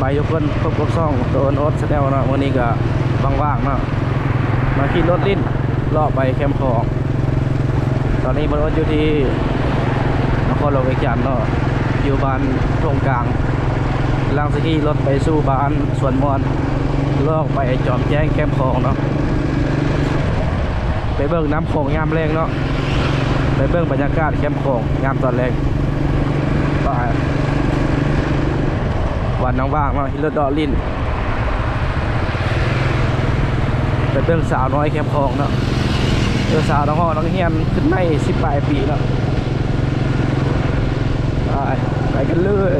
ໄປທຸກຄົນ ພົບກັບຊ່ອງໂຕໂອດຊາແນລເນາະ. ມື້ນີ້ກໍວ່າງໆເນາະ ມາຂີ່ລົດຫຼິ້ນເລາະໄປແຄມຂອງ. ຕອນນີ້ໂຕໂອດຢູ່ທີ່ນະຄອນຫຼວງວຽງຈັນເນາະ ຢູ່ບ້ານທົ່ງກາງ ກຳລັງຊິຂີ່ລົດໄປສູ່ບ້ານສວນມ່ອນ ເລາະໄປຈອມແຈ້ງແຄມຂອງເນາະ. ໄປເບິ່ງນ້ຳຂອງຍາມແລງເນາະ ໄປເບິ່ງບັນຍາກາດແຄມຂອງຍາມຕອນແລງ. ໄປ ວັນວ່າງໆເນາະ ຂີ່ລົດເລາະຫຼິ້ນ ໄປເບິ່ງສາວນ້ອຍແຄມຂອງເນາະ. ເອີ ສາວນັກຮ້ອງນັກຮຽນຂຶ້ນໃໝ່ ສິບປາຍປີເນາະ. ໄປ ໄປກັນເລີຍ.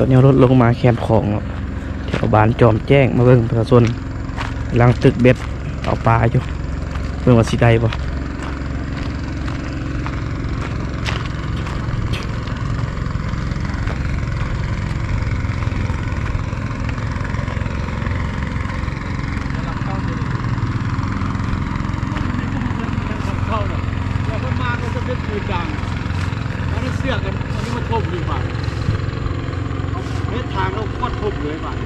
ຕອນນີ້ເຮົາລົດລົງມາແຄມຂອງເນາະ ແຖວບ້ານຈອມແຈ້ງ ມາເບິ່ງປະຊາຊົນກຳລັງຕຶກເບັດເອົາປາຢູ່ ເບິ່ງວ່າຊິໄດ້ບໍ່. ເຂົາເນາະ ແລ້ວເພິ່ນມາກໍຈະເປັນຄືກາງ ເອົາເຊືອກກັນ ເອົານີ້ມາຖົມອີກບາດ ເຮັດທາງແລ້ວຄວດຖົມເລີຍບາດ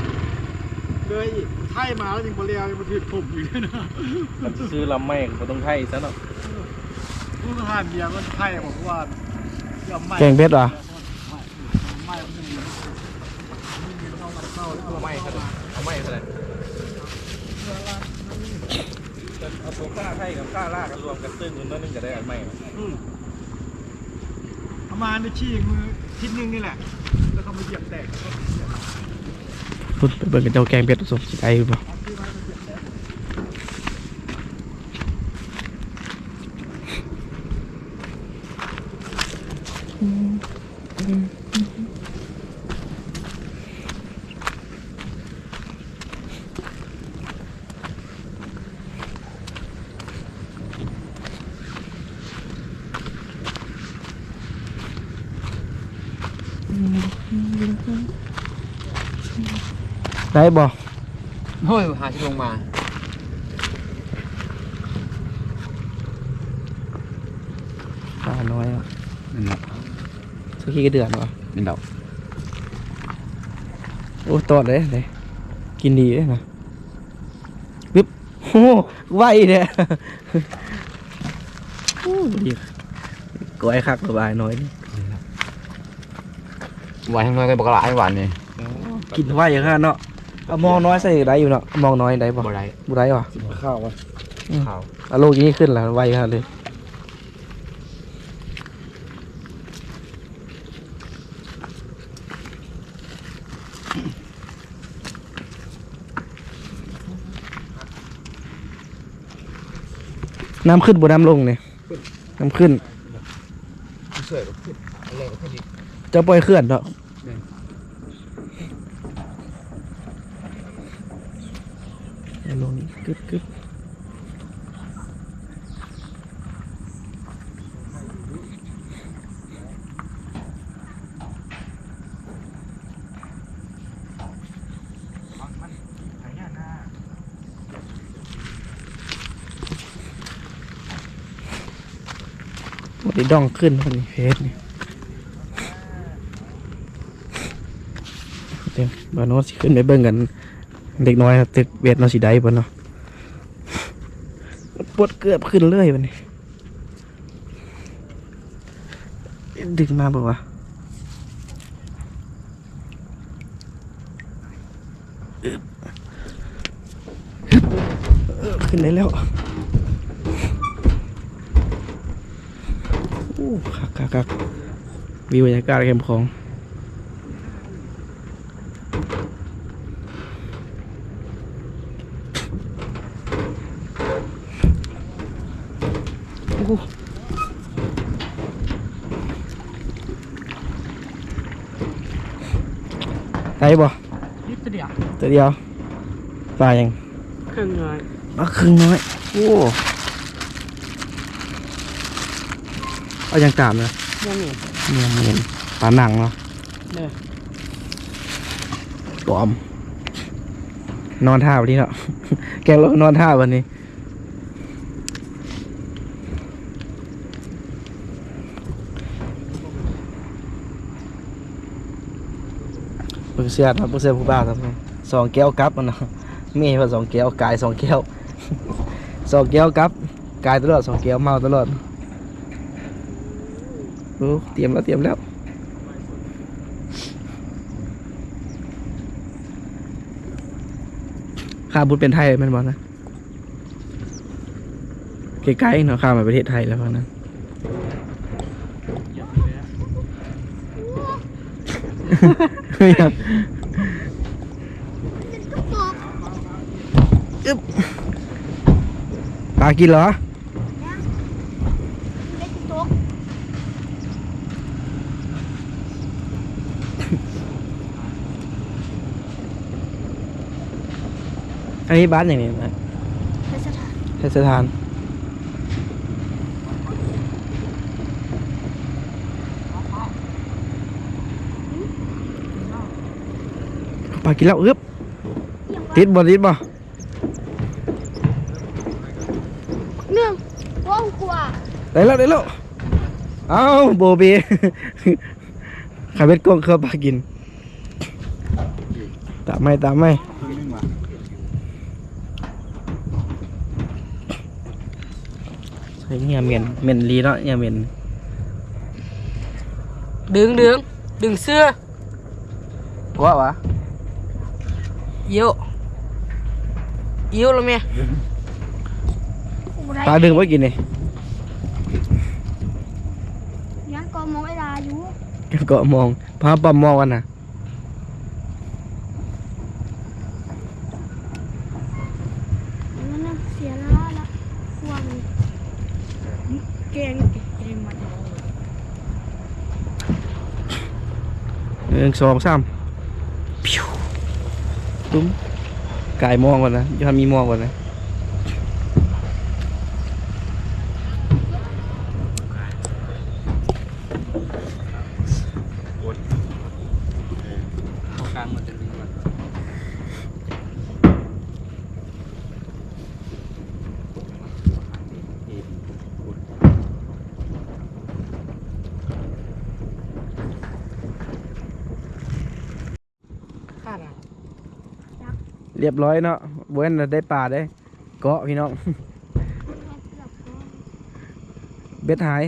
ເລີຍອີກ ໄຖມາແລ້ວຍັງບໍ່ແລ້ວ ຍັງບໍ່ຖືກຖົມອີກນະ. ຄັນຊິຊື້ລຳໄມ້ກໍບໍ່ຕ້ອງໄຖຊະເນາະ ເອີ ຜູ້ຫາເມຍມັນໄຖບໍ່ ເພາະວ່າລຳໄມ້ ແກງເຜັດຫວາ? ເອົາໄມ້ ເອົາໄມ້ເທົ່າໃດ? ເອົາໂຕກ້າໄຖກັບກ້າລາກກັນລວມກັນຕຶ້ງໜ້ອຍໜຶ່ງກໍໄດ້ອັນໃໝ່. ອືມ ປະມານໄດ້ຂີ່ມືທິດໜຶ່ງນີ້ແຫຼະ ແລ້ວກໍມາຢຽບແຕກ. ພຸ້ນ ໄປເບິ່ງເຂົາເຈົ້າແກງເຜັດສົມ ຊິໄດ້ຢູ່ບໍ່? ໄດ້ບໍ່? ໂອ້ຍ ຫາຊິລົງມາ ປານ້ອຍເນາະ ແມ່ນແລ້ວ ສັກກີ່ເດືອນວະ ແມ່ນແລ້ວ. ໂອ້ ຕອດເດ້ ເດ້ ກິນດີເດ້ນະ. ປຶບ ໂອ້ ໄວແທ້ ໂອ້ ດີ ກ້ອຍຄັກລະບາຍນ້ອຍນີ້ ໄວທັງນ້ອຍກໍບັກຫຼາຍຫວານນີ້ ກິນໄວຂະໜາດເນາະ. ເອົາມອງນ້ອຍໃສ່ໄດ້ຢູ່ເນາະ ມອງນ້ອຍໄດ້ບໍ່? ບໍ່ໄດ້ ບໍ່ໄດ້ຫວາ? ຂາວຫວາ? ອືມ ຂາວ ເອົາໂລກນີ້ຂຶ້ນລະໄວຂະໜາດເລີຍ. ນ້ຳຂຶ້ນບໍ່ ນ້ຳລົງນີ້? ຂຶ້ນ ນ້ຳຂຶ້ນ ເຊື່ອກໍຂຶ້ນ ແລງກໍຂຶ້ນອີກ ເຈົ້າປ່ອຍເຂື່ອນເນາະ. ແມ່ນ ແລງລົງນີ້ ກຶບໆ. ບໍ່ໄດ້ດອງຂຶ້ນ ເພິ່ນເຮັດນີ້ ເດີ ບ່າວໂນຊິຂຶ້ນໄປເບິ່ງກັນ ເດັກນ້ອຍຕຶກເບັດເນາະ ຊິໄດ້ບໍ່ເນາະ. ປົດເກືອບຂຶ້ນເລີຍບາດນີ້ ດຶງມາບໍ່ວະ? ອຶບ ອຶບ ເອີ ຂຶ້ນໄດ້ແລ້ວ. ໂອ້ ຄັກໆໆ ວິວບັນຍາກາດແຄມຂອງ. ໂອ້ ໄດ້ບໍ່? ນິດດຽວ ຕົວດຽວ. ປາຫຍັງ? ເຄິ່ງນ້ອຍ ປາເຄິ່ງນ້ອຍ. ໂອ້ ເອົາຫຍັງຕາມນະ? ບໍ່ມີ ບໍ່ມີ ປາໜັງເນາະ. ເດີ ປອມ ນອນທ່າບາດນີ້ເນາະ ແກງລວກນອນທ່າບາດນີ້. ບໍ່ເຊື່ອເນາະ ບໍ່ເຊື່ອຜູ້ບ່າວ ສອງແກ້ວກັບຫັ້ນນະ ມີວ່າສອງແກ້ວ ກາຍສອງແກ້ວ ສອງແກ້ວກັບ ກາຍຕະຫຼອດ ສອງແກ້ວ ເມົາຕະຫຼອດ. ໂອ້ ຕຽມແລ້ວ ຕຽມແລ້ວ. ຂ້າມພຸ້ນເປັນໄທແມ່ນບໍ່ນະ? ໃກ້ໆເນາະ ຂ້າມໄປປະເທດໄທແລ້ວຝັ່ງນັ້ນ. ອຶບ ປາກິນເຫຼືອ? ຍັງ ເລັກຕົກ. ນີ້ບ້ານຫຍັງນີ້ນະ? ໄທສະຖານ ໄທສະຖານ. ປາກິນແລ້ວ ອຶບ ຕິດບໍ່ ຕິດບໍ່? ໜຶ່ງ ໂອ້ ກວ່າ ໄດ້ແລ້ວ ໄດ້ແລ້ວ. ເອົ້າ ໂບເບ ຂາເບັດກ້ອງເຄືອປາກິນ. ຕາມໃໝ່ ຕາມໃໝ່. ໃສ່ເຫຍື່ອເໝັນ ເໝັນອີ່ຫຼີເນາະ ເຫຍື່ອເໝັນ. ດຶງ ດຶງ ດຶງເສື້ອ. ກວ່າຫວາ? ເອີວ ເອີວລະແມ່. ປາດຶງບໍ່ກິນນີ້? ຍັງເກາະມອງໄອ້ລາຢູ່ ຍັງເກາະມອງ. ພາປ້ອມມອງກັນນະ. ມັນນະເສຍລາລະ ຄວາມແກງເກມມັນ. ໜຶ່ງ ສອງ ສາມ ປິວ ຕຸ້ມ. ກາຍມອງກ່ອນນະ ຢ່າໃຫ້ມີມອງກ່ອນນະ. ລຽບຮ້ອຍເນາະ ບໍ່ແມ່ນໄດ້ປາເດ້ ເກາະພີ່ນ້ອງ. ເບັດຫາຍ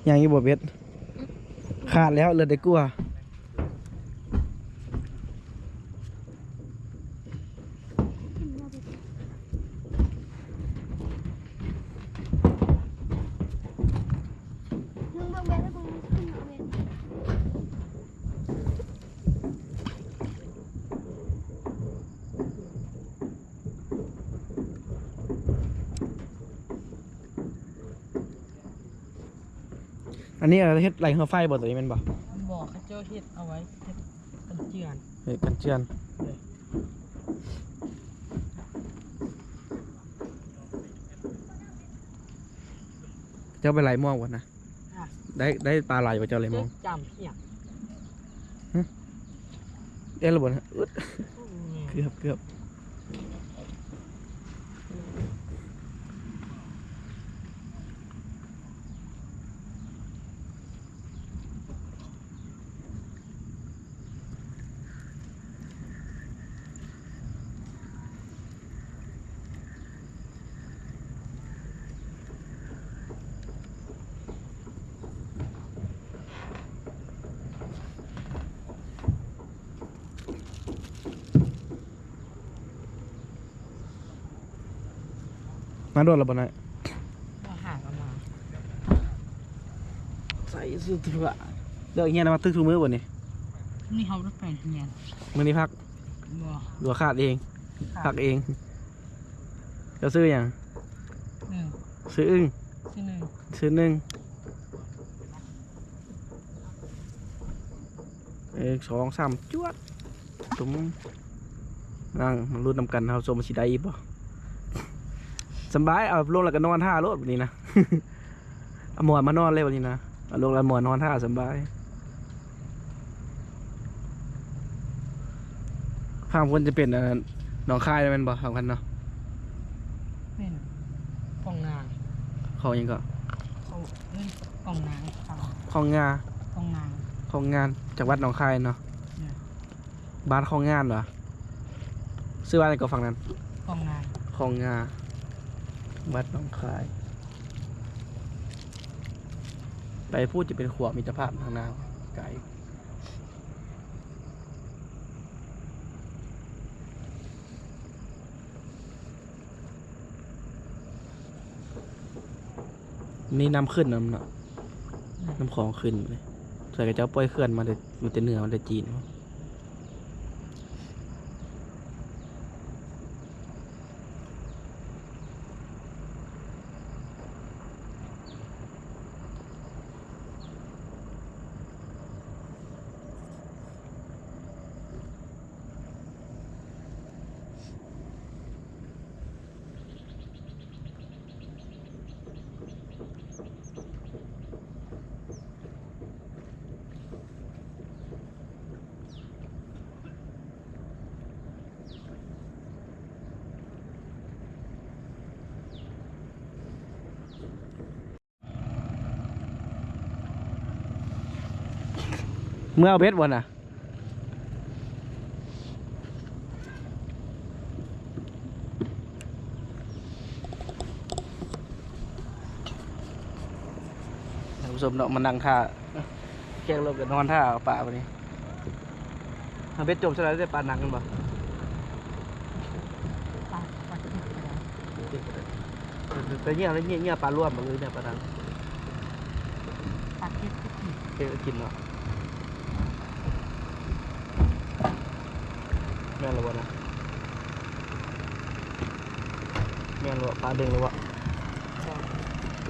ຍັງຢູ່ບໍ່ເບັດ? ຂາດແລ້ວ ເຫຼືອແຕ່ກົວ. ອັນນີ້ເຮັດໄລ່ເຮືອໄຟບໍ່ ໂຕນີ້ແມ່ນບໍ່? ບໍ່ ເຂົາເຈົ້າເຮັດເອົາໄວ້ເຮັດກັນເຈື່ອນ ເຮັດກັນເຈື່ອນ. ເຈົ້າໄປໄລ່ມອງບໍ່ນະ? ໄດ້ ໄດ້ປາຫຼາຍບໍ່ ເຈົ້າໄລ່ມອງ? ຈຳພຽງ ຮະ ເອັດແລ້ວບໍ່ນະ? ອຶດ ໂອ້ຍ ເກືອບ ເກືອບ. ມາໂດນແລ້ວບໍ່ນະ? ບໍ່ຫາກໍມາ ໃສ່ສຸດວ່າ ເລີກຮຽນມາຕຶກທຸກມື້ບໍ່ນີ້? ນີ້ເຮົາໄດ້ໄປຮຽນ ມື້ນີ້ພັກ? ບໍ່ ຫຼືວ່າຂາດເອງ? ຂາດ ພັກເອງ. ເຈົ້າຊື່ຫຍັງ? ໜຶ່ງ ຊື່ອຶ້ງ ຊື່ໜຶ່ງ ຊື່ໜຶ່ງ. ໜຶ່ງ ສອງ ສາມ ຈວດ ຕຸ້ມ. ນັ່ງມາລຸ້ນນຳກັນ ເຮົາຊົມຊິໄດ້ອີກບໍ່? ສຳບາຍ ເອົາລົງແລ້ວກໍນອນຖ້າໂລດບັດນີ້ນະ. ເອົາໝອນມານອນເລີຍບັດນີ້ນະ ເອົາລົງແລ້ວໝອນນອນຖ້າສຳບາຍ. ຝັ່ງພຸ້ນຈະເປັນ ເອີ ໜອງຄາຍແມ່ນບໍ່? ສຳຄັນເນາະ ແມ່ນ ຂອງນາ ຂອງຫຍັງເກາະ? ຂອງ ເອີ້ນຂອງນາ ຂອງງາ ຂອງນາ ຂອງງານ ຈັງຫວັດໜອງຄາຍເນາະ. ແມ່ນ ບ້ານຂອງງານຫວາ? ຊື່ວ່າຫຍັງເກາະຝັ່ງນັ້ນ? ຂອງນາ ຂອງງາ ວັດໜອງຄາຍ. ໄປພຸ້ນຈະເປັນຂົວມິດຕະພາບທາງໜ້າ ໄກ. ນີ້ນ້ຳຂຶ້ນນຳເນາະ ອືມ ນ້ຳຂອງຂຶ້ນເລີຍ. ໃສ່ເຂົາເຈົ້າປ່ອຍເຂື່ອນມາແຕ່ ມາແຕ່ເໜືອ ມາແຕ່ຈີນ. ເ ເມືອເອົາເບັດບໍ່ນະ? ທ່ານຜູ້ຊົມເນາະ ມານັ່ງຖ້າ ແຂກລົງກໍນອນຖ້າເອົາປາບາດນີ້. ເຮົາເບັດຈົບຊະແລ້ວ ໄດ້ປານັກແມ່ນບໍ່? ປາ ປາເກັດກໍໄດ້ ໄປເຫຍື່ອ ໄປເຫຍື່ອປາລວມບໍ່ ຫຼືເຫຍື່ອປານັກ? ປາເກັດກໍກິນ ເກັດກໍກິນເນາະ. ແມ່ນແລ້ວບໍ່ນະ? ແມ່ນບໍ່? ປາດຶງແລ້ວບໍ່?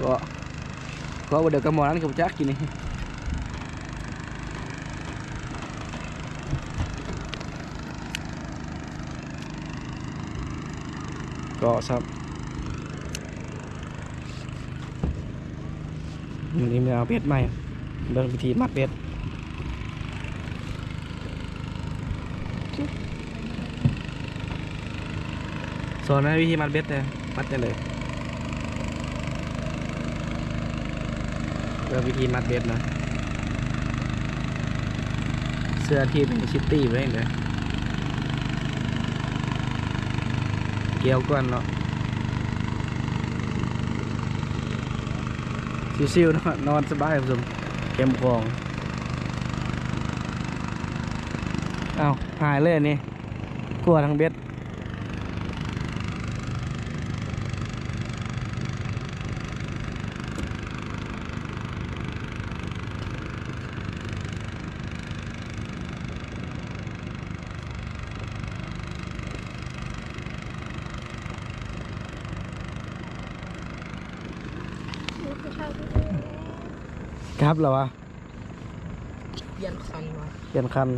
ບໍ່ ກໍບໍ່ເດີກັບໝໍນັ້ນກໍບໍ່ຈັກກິນນີ້ ກໍຊ້ຳ. ມື້ນີ້ມາເອົາເບັດໃໝ່ ເບິ່ງວິທີມັດເບັດ. ສອນໃຫ້ວິທີມັດເບັດແດ່ ມັດຈັ່ງໃດ? ເບິ່ງວິທີມັດເບັດນະ ເສື້ອທີມແມນຊິຕີໄວ້ເດີ. ກ່ຽວກ່ອນເນາະ ຊິວໆເນາະ ນອນສະບາຍ ທ່ານຜູ້ຊົມ ແຄມຂອງ. ອ້າວ ຫາຍເລີຍອັນນີ້ ກົວທັງເບັດ. ກັບແລ້ວວະ? ປ່ຽນຄັນວະ? ປ່ຽນຄັນ.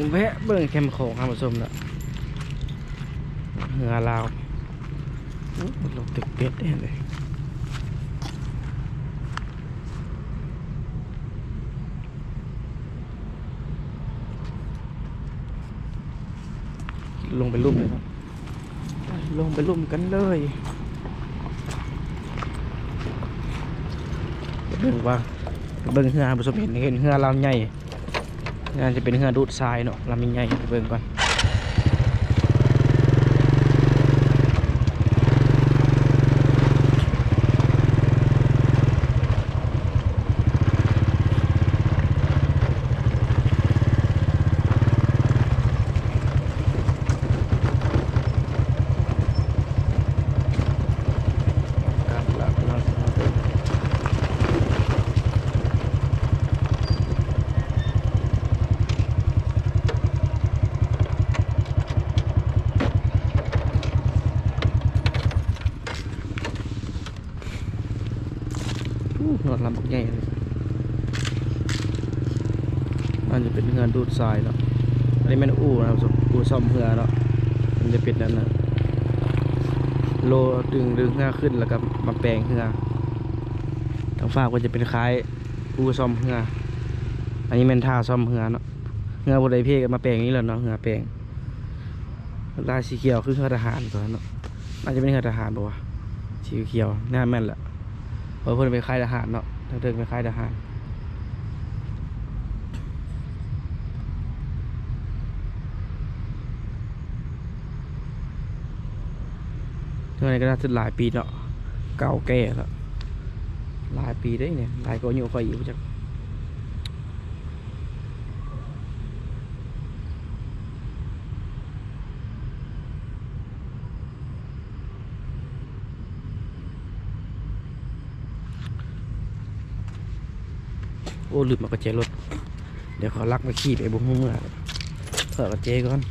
ແວະເບິ່ງແຄມຂອງທ່ານຜູ້ຊົມເນາະ ເຮືອລາວ. ໂອ້ ລົງຕຶກເປັດເດ້ ລົງໄປລຸ່ມເລີຍເນາະ. ລົງໄປລຸ່ມກັນເລີຍ ເບິ່ງວ່າ ເບິ່ງເຮືອ ທ່ານຜູ້ຊົມເຫັນ ເຫັນເຮືອລຳໃຫຍ່ ໜ້າຈະເປັນເຮືອດູດຊາຍເນາະ ລຳໃຫຍ່ ໄປເບິ່ງກ່ອນ. ໂອ້ ຮອດລຳບັກໃຫຍ່ເລີຍ ອັນນີ້ເປັນເຮືອດູດຊາຍເນາະ. ອັນນີ້ແມ່ນອູ່ນະ ອູ່ສ້ອມເຮືອເນາະ ມັນຈະເປັນອັນນັ້ນ ໂລດຶງ ດຶງເຮືອຂຶ້ນ ແລ້ວກໍມາແປງເຮືອ. ທາງຟາກເພິ່ນຈະເປັນຄ້າຍອູ່ສ້ອມເຮືອ ອັນນີ້ແມ່ນທ່າສ້ອມເຮືອເນາະ. ເຮືອຜູ້ໃດເພກໍມາແປງນີ້ແຫຼະເນາະ ເຮືອແປງ. ລາຍສີຂຽວຄືເຮືອທະຫານຕົວນັ້ນເນາະ ໜ້າຈະເປັນເຮືອທະຫານບໍ່ວະ ສີຂຽວ ໜ້າແມ່ນແຫຼະ ເພາະເພິ່ນເປັນຄ້າຍທະຫານເນາະ ທາງເທິງເປັນຄ້າຍທະຫານ. ເຮືອນີ້ກໍໜ້າຈະຫຼາຍປີເນາະ ເກົ່າແກ່ແລ້ວ ຫຼາຍປີເດ້ນີ້ ຫຼາຍກວ່າອາຍຸຂ້ອຍອີກຈັກ. ໂອ້ ລືມເອົາກະແຈລົດ ດຽວເຂົາລັກມາຂີ່ໄປບໍ່ຮູ້ເມື່ອ ຖອດກະແຈກ່ອນ.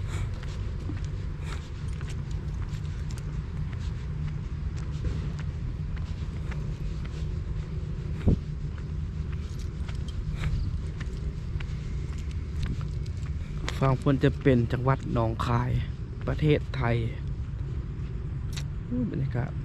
ຝັ່ງພຸ້ນຈະເປັນຈັງຫວັດໜອງຄາຍ ປະເທດໄທ. ໂອ້ ບັນຍາກາດ ໂ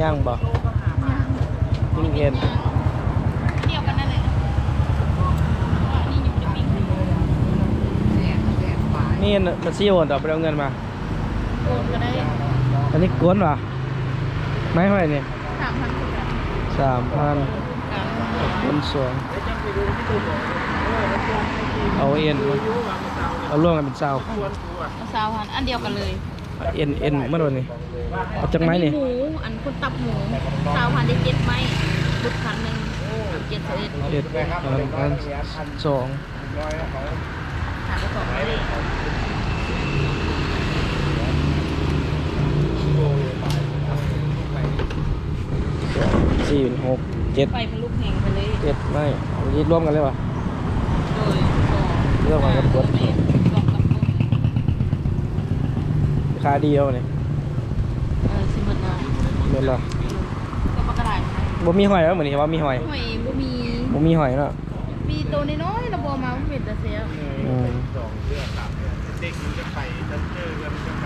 ຍັງບໍ່? ຍັງ ຍັງເຫັນ ດຽວກັນນັ້ນແຫຼະ. ນີ້ບັນຊີໂອນ ແຕ່ບໍ່ໄດ້ເອົາເງິນມາ. ໂອນກໍໄດ້. ອັນນີ້ກວນຫວາ? ໄມ້ຫອຍນີ້ ສາມພັນຄືກັນ. ສາມພັນ ຄູນສອງ ເອົາເອັນ ເອົາລວມກັນເປັນຊາວພັນ. ເອົາຊາວພັນ ອັນດຽວກັນເລີຍ. ເອັນ ເອັນໝົດບໍ່ນີ້? ເອົາຈັກໄມ້ນີ້? ອັນນີ້ໝູ ອັນຄົນຕັບໝູ ຊາວພັນ ໄດ້ເຈັດໄມ້ ເບິດພັນໜຶ່ງ ເຈັດສິບເອັດ ເອັດ ສອງ ຫາກະສອງໄມ້. ສອງ ສີ່ ຫົກ ເຈັດ ໄຟມັນລຸກແຮງໄປເລີຍ. ເຈັດໄມ້ ເອົາເຮັດລວມກັນເລີຍຫວາ? ໂດຍ ລວມກັນກັບກົດ ແມ່ນ ລວມກັບກົດ. ລາຄາດີເອົານີ້. ເອີ ຊິໝົດແລ້ວ. ໝົດແລ້ວ. ເອີ ກໍບໍ່ກະຫຼາຍ. ບໍ່ມີຫອຍຫວາມື້ນີ້? ວ່າມີຫອຍ. ຫອຍບໍ່ມີ. ບໍ່ມີຫອຍເນາະ. ມີໂຕນ້ອຍໆ ລະບໍ່ເອົາມາ ເປັນຕາແຊບ. ອືມ ເດັກມັນຈະໄປ ຈະເຈີກັນຈະໄປ.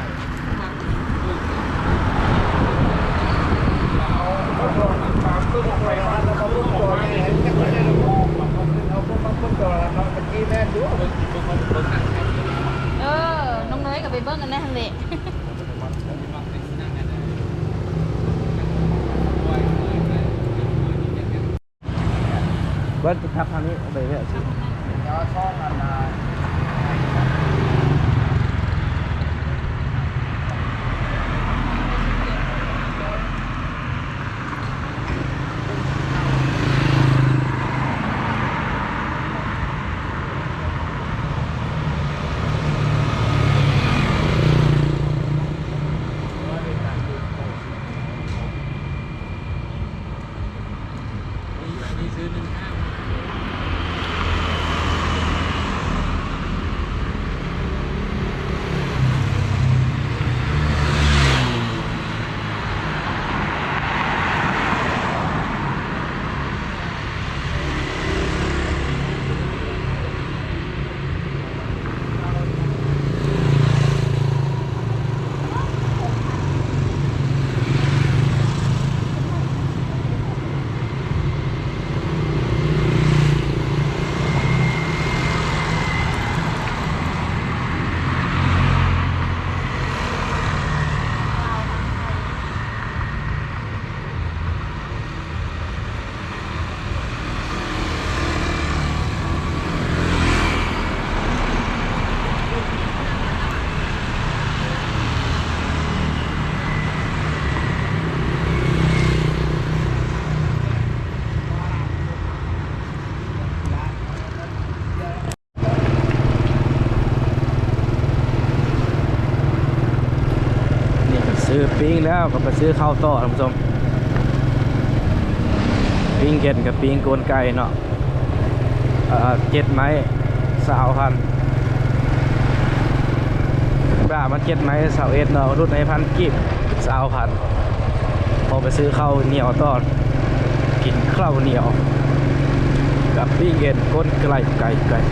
ເອີ ນ້ອງເນີຍກໍໄປເບິ່ງອັນນັ້ນຫັ້ນແຫຼະ. ເບິ່ງໄປຂັບທາງນີ້ ໄປແວະຊື້. ນີ້ກໍຊື້ປີ້ງແລ້ວ ກໍໄປຊື້ເຂົ້າຕໍ່ ທ່ານຜູ້ຊົມ. ປີ້ງເຫັນກັບປີ້ງກົນໄກ່ເນາະ ເອີ ເຈັດໄມ້ ຊາວພັນ. ບາດມັນເຈັດໄມ້ ຊາວເອັດເນາະ ຫຼຸດໃຫ້ພັນກີບ ຊາວພັນ. ພໍໄປຊື້ເຂົ້າໜຽວຕໍ່ ກິນເຂົ້າໜຽວກັບປີ້ງເຫັນກົນໄກ່ ໄກ່ ໄກ່. ເ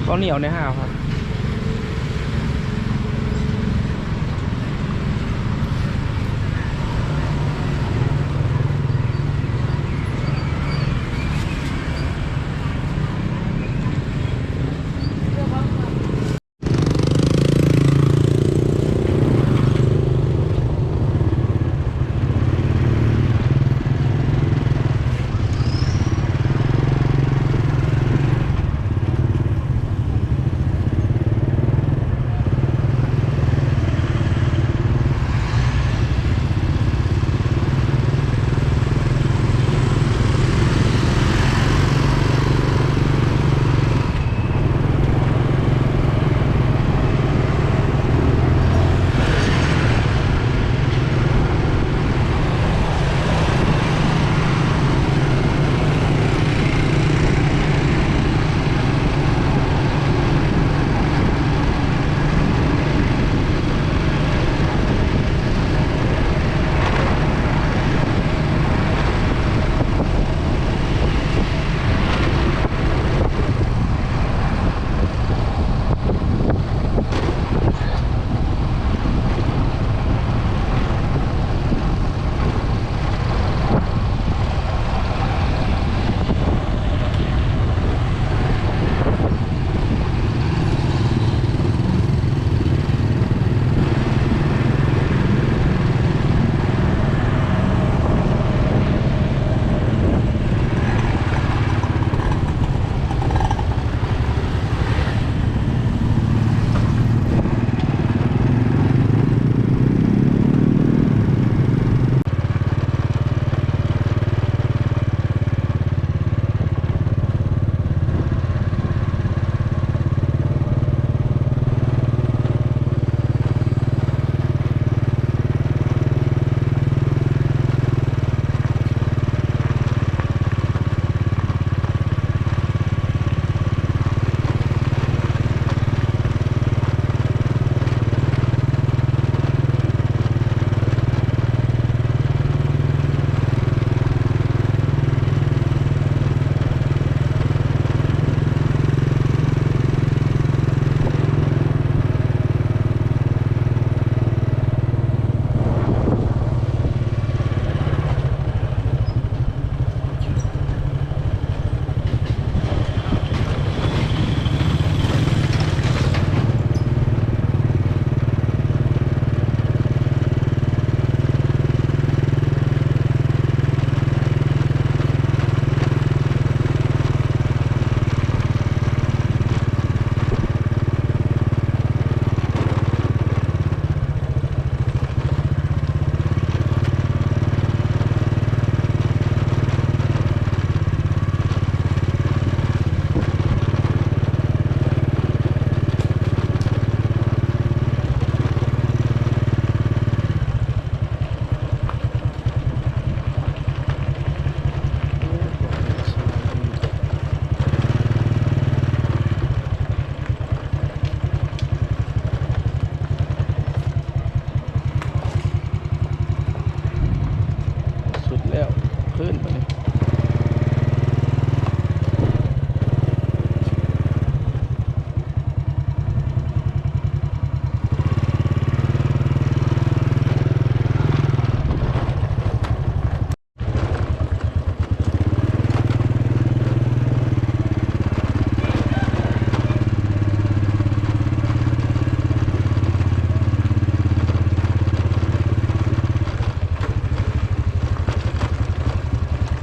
ເອົາໜຽວແດ່ຫ້າພັນ. ສຸດແລ້ວ ຂຶ້ນບາດນີ້. ໂ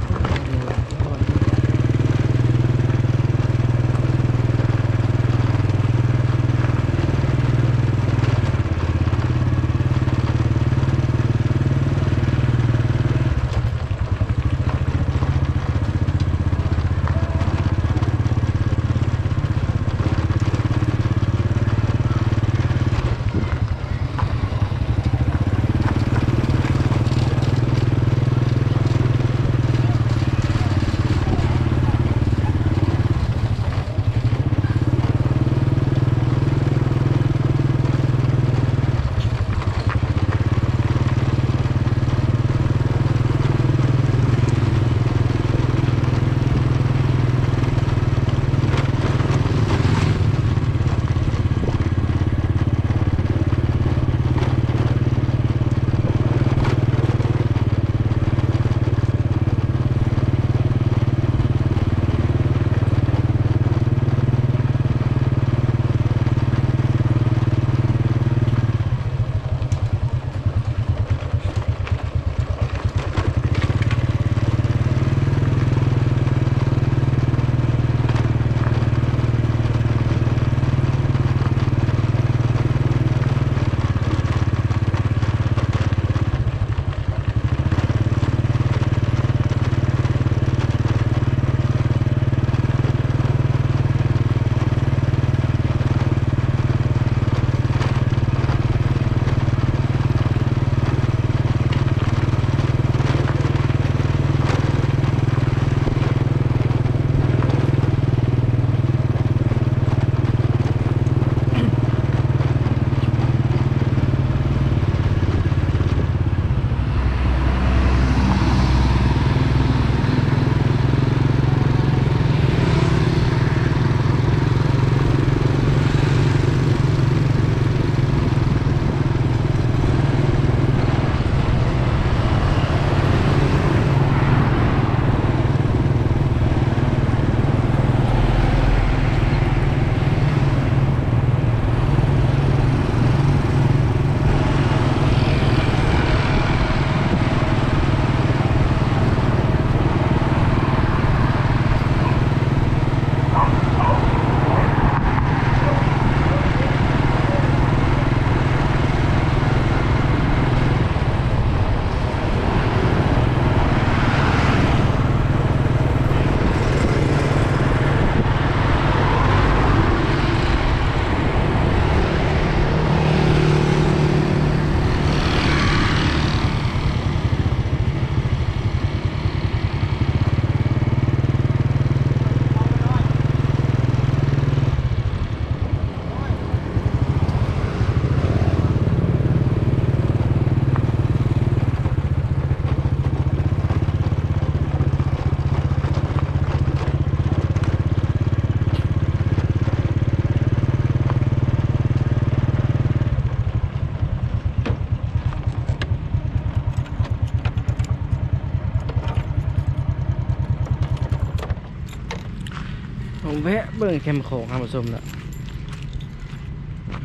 ແວະເບິ່ງແຄມຂອງທ່ານຜູ້ຊົມເນາະ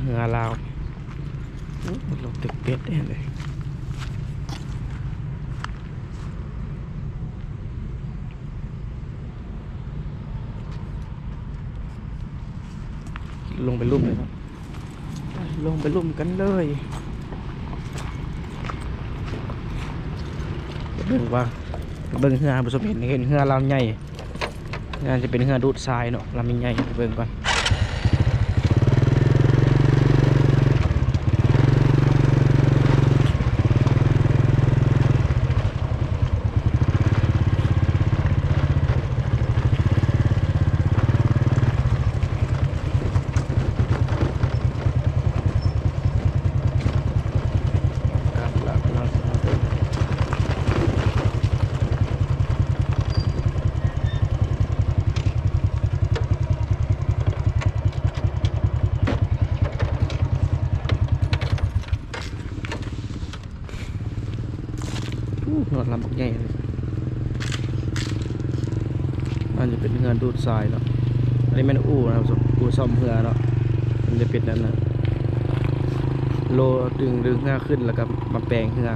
ເຮືອລາວ. ໂອ້ ລົງຕຶກເປັດແດ່ເລີຍ. ລົງໄປລຸ່ມເລີຍເນາະ ລົງໄປລຸ່ມກັນເລີຍ. ເບິ່ງວ່າ ເບິ່ງເຮືອ ທ່ານຜູ້ຊົມເຫັນ ເຫັນເຮືອລຳໃຫຍ່ ໜ້າຈະເປັນເຮືອດູດຊາຍເນາະ ລຳໃຫຍ່ ໄປເບິ່ງກ່ອນ. ໂອ້ ຮອດລຳບັກໃຫຍ່ເລີຍ. ອັນນີ້ເປັນເຮືອດູດຊາຍເນາະ ອັນນີ້ແມ່ນອູ່ນະ ອູ່ສ້ອມເຮືອເນາະ. ມັນຈະເປັນອັນນັ້ນ ໂລດຶງ ດຶງເຮືອຂຶ້ນ ແລ້ວກໍມາແປງເຮືອ.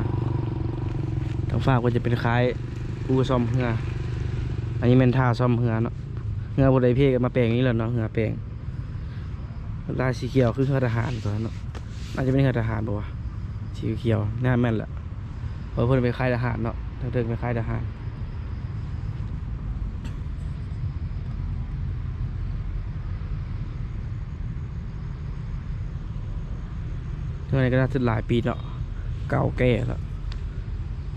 ທາງຟາກເພິ່ນຈະເປັນຄ້າຍອູ່ສ້ອມເຮືອ ອັນນີ້ແມ່ນທ່າສ້ອມເຮືອເນາະ. ເຮືອຜູ້ໃດເພກໍມາແປງນີ້ແຫຼະເນາະ ເຮືອແປງ. ລາຍສີຂຽວຄືເຮືອທະຫານຕົວນັ້ນເນາະ ໜ້າຈະເປັນເຮືອທະຫານບໍ່ວະ ສີຂຽວ. ໜ້າແມ່ນແຫຼະ ເພາະເພິ່ນເປັນຄ້າຍທະຫານເນາະ ທາງເທິງເປັນຄ້າຍທະຫານ. ເຮືອນີ້ກໍໜ້າຈະຫຼາຍປີເນາະ ເກົ່າແກ່ແລ້ວ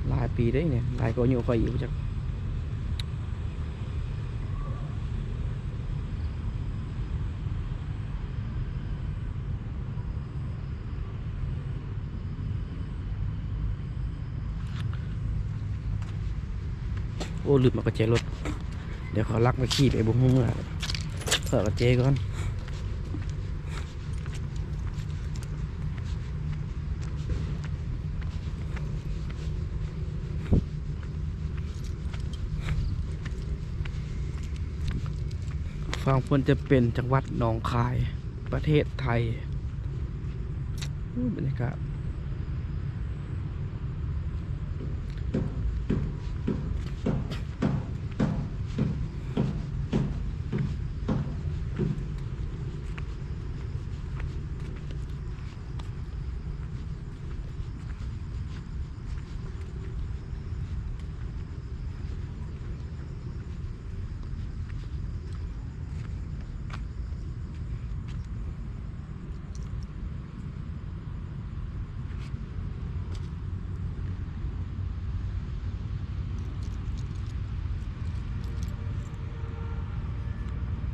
ຫຼາຍປີເດ້ນີ້ ຫຼາຍກວ່າອາຍຸຂ້ອຍອີກຈັກ. ໂອ້ ລືມເອົາກະແຈລົດ ດຽວເຂົາລັກມາຂີ່ໄປບໍ່ຮູ້ເມື່ອ. ເອົາກະແຈກ່ອນ. ຝັ່ງພຸ້ນຈະເປັນຈັງຫວັດໜອງຄາຍ ປະເທດໄທ. ໂອ້ ບັນຍາກາດ